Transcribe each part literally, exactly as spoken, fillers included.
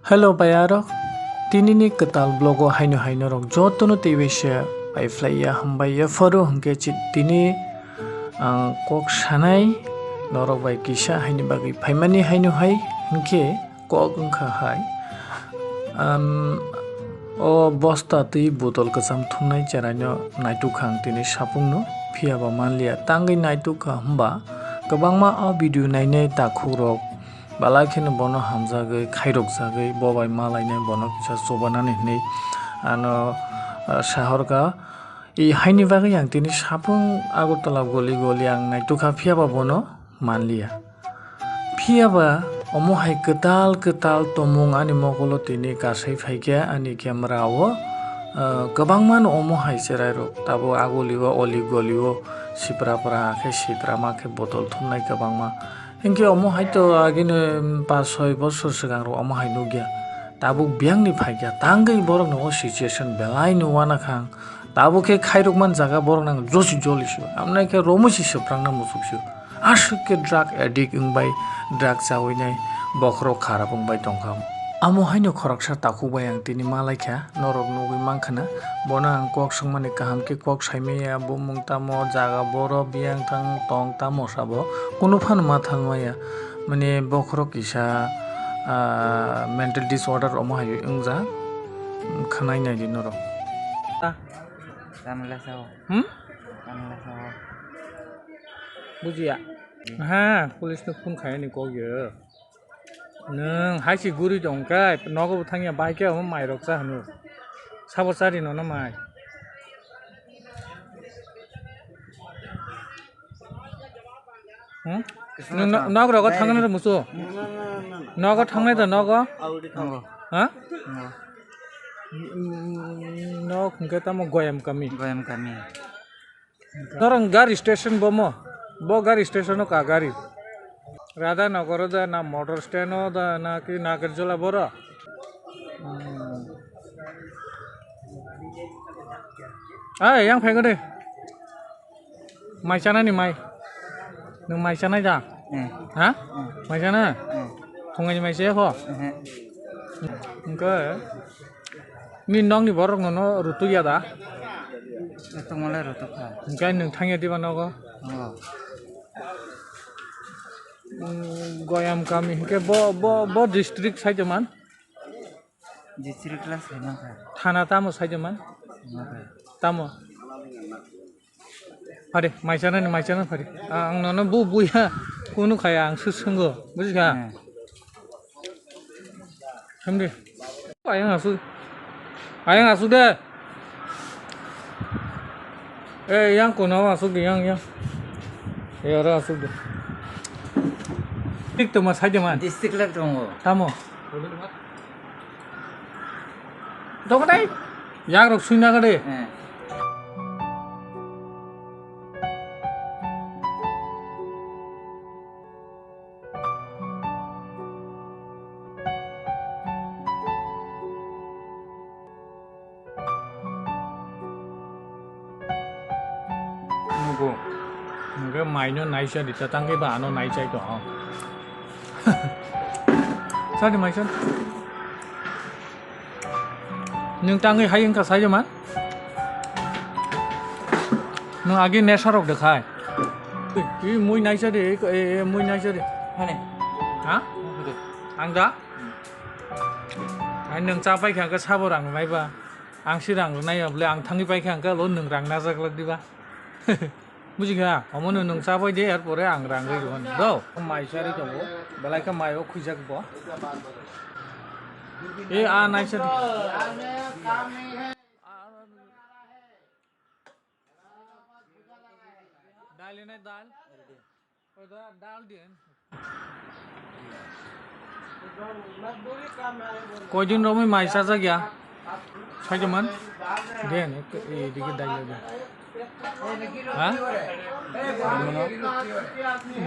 Hello bayarok, tinini kwtal vlogo haino hai norok jotono teibaisa paiphlaiya hambai yapharo hwnkhe chi-, tini ang kok sanai norok bai kisa haini bagwi phaimani haino hai hwnkhe kok wngkha hai. Am, o bosta twi botol kwcham thumnai cheraino naitukha ang tini sapungno, phiyaba manliya tangwi naitukha hwnba kwbangma o video nainai takhukrok. Belai kheno bono hamjagwi, khairokjagwi, bo bai malainai bono kisa chubanani hwnwi ano, ah, sahorkha. I haini bagwi ang tini sapung Agartala goli goli ang naitukha, phiyaba bono manliya. Phiyaba omo hai kwtal kwtal tongmung ani mokolo tini kasai phaikha ani camera o, ah, kwbangmano omo hai cherairok tabuk agoli o, oli goli o, sipra pra khe sitra ma khe botol thumnai kwbangma. Hinkhe omo hai to agini, mm, pas soi bosor swkang rok omo hai nukya. Tabuk biyang ni phaikya, tangwi borok no o situation belai no uanakhang. Tabuk khe khairok man jaga borok nang josi joli sio. Amnai khe romwi si swprangnai muchuk sio. Aswk khe drug addict wngbai, drug chawi nai, bokhorok kharap wngbai tongkha. Amo haino khoroksa takhuk bai ang tini malaikha, norok nugwi mankha na. Bono ang kok swngmani kaham khe kok saimaya, bumung tamo, jaga boro, biyang thang tong tamo sabo, kunu phano ma thangmaya. Mane bokhorok kisa, ah, mental disorder omo hai wngjak, khwnai naidi norok. Tamla sao. Hmm? Tamla sao. Bujiya. Ha, police no phone khaiyani kok yo. Nwng hai se guri tong khe, nogo bo thangya, bai khe omo mai rok cha hwnwi. Sabo chari nono mai. Hmm? Nwng no-, nok rogo thangnai da musu? Nogo thangnai da nogo? Tongo. Ha? Tongo. Mm, nok hwnkhe tamo Goyam kami. Goyam kami. Norok gari station bo mo? Bo gari station o ka gari? Radha Nagar o da na motor stand o da na ki Nagarjola boro? Hmm. Ai, yang phai gede. Mai chanani mai. Nwng mai chanai da? Hmm. Ha? Hmm. Mai chana? Hmm. Thungai mai se ho? Hmm. Engke. Ni nokni borok nono rutuk ya da? Rutuk mole rutuk kha. Hingke nwng thangya diba nogo? Oh. Mm, Goyam kami hingke bo, bo, bo district saijo man? District la sai man kha. Thana tamo saijo man? Man kha. Tamo? Phari, mai chanani, mai chanani phari. A-, ang nono bu buya kunu khaya, ang swi swngo, bujikha? Hmm. Hamdi. Ayang asuk. Ayang asuk de. Eh, yang kono asuk de, yang, yang. Eh, aro asuk de. Tik tongma, side man. District lek tongo. Tamo. Dogo dai. Yang rok suina gade. Eh. Nugo. Hingke maino naisa di, tatang khe ba ano naisai to. Sadi maisa. Nwng tangwi hai wngkha saijo man? Nwng agi nesa rok de khai. I mui naisa de, e, e, mui naisa de. Hane. Ha? Hane. Ang da? Ai nwng cha pai kha khe sabo rang nai ba. Ang si rang nai ya bole ang thangwi pai kha khe lo nwng rang najak lak di ba. Bujikha, omono nwng chabai de, er pore ang rang rwi rw do. Mai chari tongo, belai khe mai o khwijak bo. E, a naisa di. Dal enai dal. O da, dal din. Koidin romwi mai chajak ya? Saijaman? Den, ek-, edike dailai de. Ha?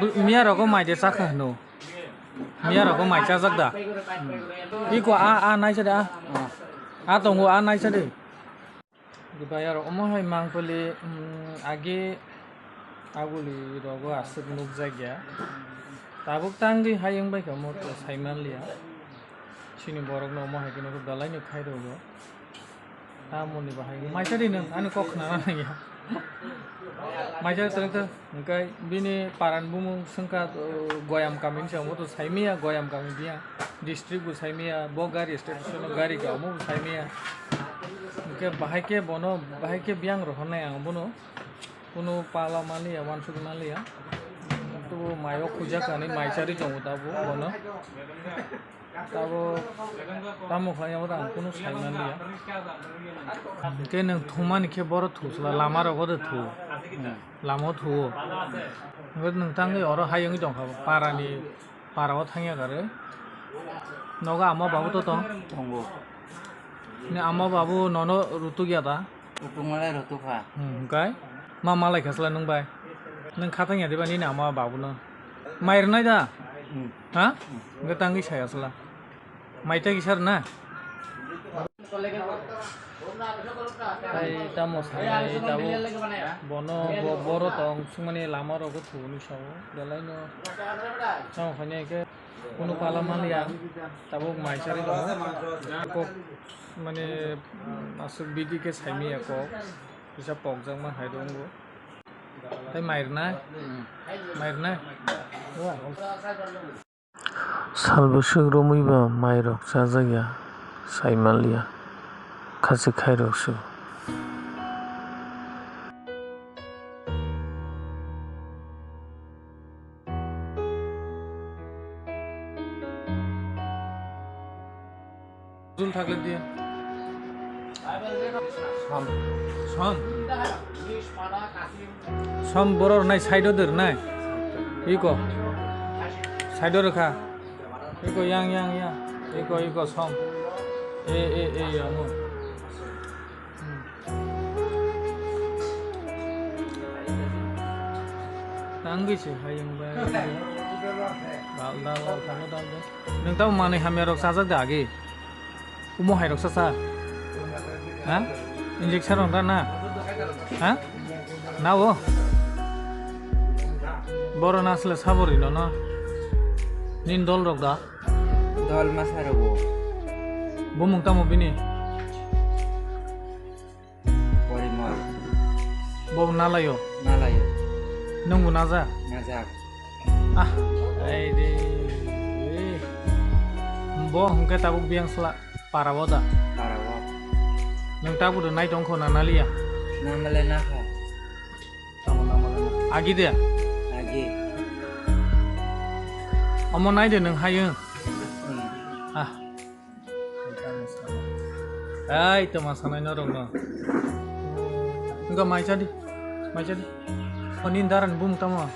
Bu-, miya rogo mai de chakha hwno. Miya rogo mai chajak da? Iko a, a naisa de a. A tongo a naisa de. Bai aro omo hai mangpili, mm, agi aguli rogo aswk nukjakya. Tabuk tangwi hai wngbaikha omo to saimanliya. Chini borok no omo hai khe no belai no khai rw o. Tamoni bahai maisa di nwng ani kok khna nang ya. Maisa di twrwk twrwk hwnkhe bini paran bumung swngkha, uh, Goyam kami hinwi se omo to saimaya, Goyam kami biya district bo saimaya, bo gari station o gari khe omo bo saimaya. Hwnkhe bahai khe bono, bahai khe biyang rohornai ang bono. Kunu pala maliya, wansuk maliya. Tubu mayo khujak ani maisari tongo tabuk bono. Tabuk tamo khlai abo ang kunu sai manliya. Hwnkhe nwng thumani khe boro thusla lama rogo de thu. Lama o thuo. Hwnkhe nwng tangwi oro hai wngwi tongkha parani. Para o thangya kare. Nogo ama babu to tong? Tongo. Ni ama babu nono rutuk ya da? Rutuk malai rutuk ha. Hmm, hwnkhe? Ma malai khasla nwng bai? Nwng kha thangya diba nini ama babu no? Mai rwnai da? Hmm. Ha? Hmm. Hwnkhe tangwi saya sla. Mai ta kisa rwna? Hai tamo sanai tabuk bono bo-, boro tong sumani lama rogo thubuni sao belai no sao khainai khe kunu pala manliya tabuk mai chari tongo kok mane aswk bidi khe saimanya kok kisa pokjak ma hai tongo tei mai rwnai mai rwnai. Sal bwswk romwi ba mairok chajak ya, sai manliya, khachik khairok se. Jul thakle diye. Som. Som. Som borok nai side o der nai. Iko. Side o rwkha. Iko yang, yang, yang. Iko, iko som. E, e, e, yang. Hmm. Tangwi se hayung bai. Dal, dal, dal, tamo dal de. Nwng tamo manwi hamya rok chajak de agi. Omo hai rok sa sa. Ha? Injection rok da na? Ha? Na o? Boro na asle sabo rino no? Nin dol rok da? Dol masa rogo. Bo mung tamo bini? Porimor. Bo nalayo? Nalayo. Nwng bo najak? Najak. Ah, ai de. Bo hwnkhe tabuk biyang sla. Para o da? Para o. Nwng tabuk do nai tong kho na naliya? Namale nakha. Tamo namale na. Agi de? Agi. Omo nai de nwng hayung? Hmm. Ah. Ai, toma sanai norok no. Wngkha mai chadi, mai chadi. Oni daran bum tamo.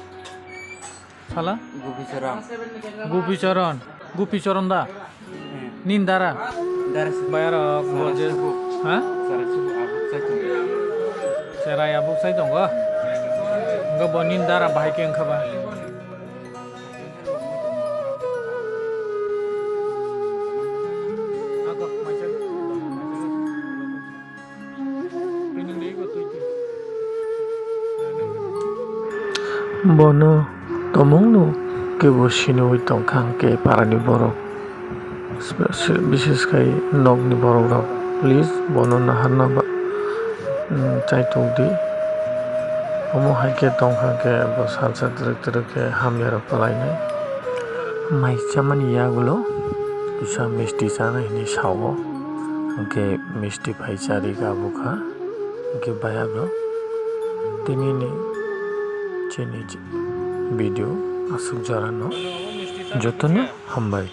Sala? Gopicharan. Gopicharan. Gopicharan da? Hmm. Nin dara? Dara si-, Bayarok, dara boje. Subu. Ha? Dara subu abuk saitung. Cherai abuk saitung go? Enggak, bo nin dara bahai ke engkha ba? Bono tomungno kebo sinui tongkha hwnkhe parani borok, bishes khai nokni borok rok, please bono naharna ba, mm, chaitok di. Omo hai khe tongkha hwnkhe bo salsa twrwk twrwk khe hamya rok kwlainai. Mai chamani yagulo kisa misti chanai hinwi sao, hwnkhe misti pai charwi kabukha. Hwnkhe bayapno tini ni chini video aswk jora no jotono hambai.